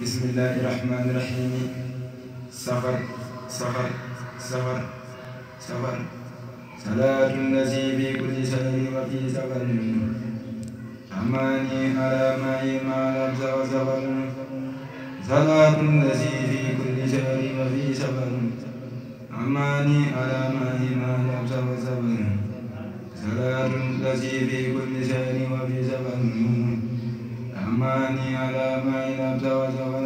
bismillahi rahmani rahim. Safar safar safar safar salaatun lazi fi kulli sahrin wa fi safar amani ala ma'i ma labza wa safar salaatun lazi fi kulli sahrin wa fi safar amani ala ma'i ma labza wa safar salaatun lazi fi kulli sahrin wa fi safar amani ala ma'i labza wa safar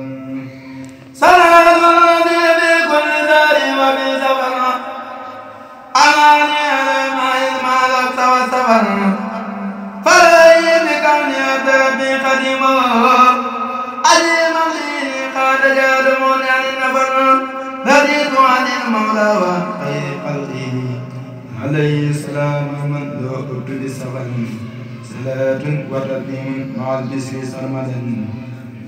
salaatun lazi fi kulli sahrin wa fi safar amani ala ma'i ma labza wa safar فلي بكوني أتبي قديما عليما لي قاد جادمون عن النفر رديت عن المولى وخير قلبي عليه السلام من ذهبت بالسفر صلاة وتسليم مع البشر سرمدا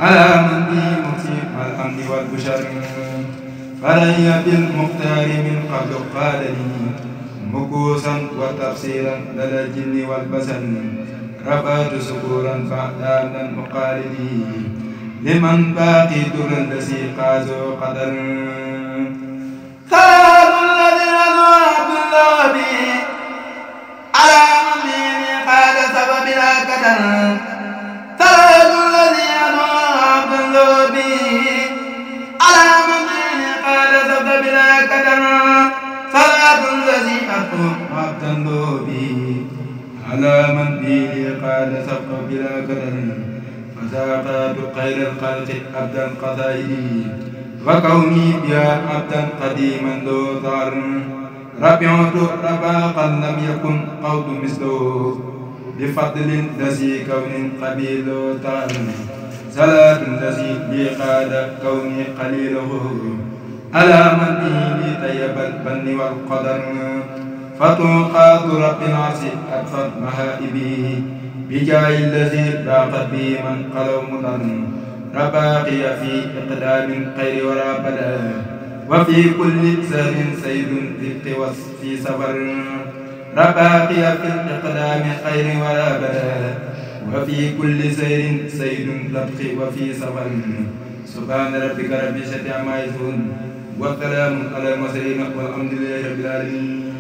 على من به مكسب الحمد والبشر فلي بالمختار من قبل قال لي مكوسا وتفسيرا لدى الجن والبشر رفعت سكورا فعلانا مقالدي لمن باقي درا الذي قازوا قدر خلال الذين عبد الله به على من قال سبب لا قدر خلال الذين عبد الله به على من قال سبب لا قدر صلاة الذي أقوم عبد الله به على من به قال سبق بلا قدر فساقات خير الخلق عبدا قضائي وكوني بها عبدا قديما ذو ثار ربعت رفاقا لم يكن قوت مثله بفضل الذي كون قبيل ثار صلاة الذي لي قاد كوني قليله على من به طيب البن والقدر فتوقات رب العرش أكثر مهائبه بجاه الذي باقت به من قلوا مضر رباقي في إقدام خير ولا بدا وفي كل سهر سيد في وفي سفر رباقي في إقدام خير ولا بدا وفي كل سير سيد لبخ وفي سفر سبحان ربك رب العزة عما يصفون والسلام على المرسلين والحمد لله رب العالمين.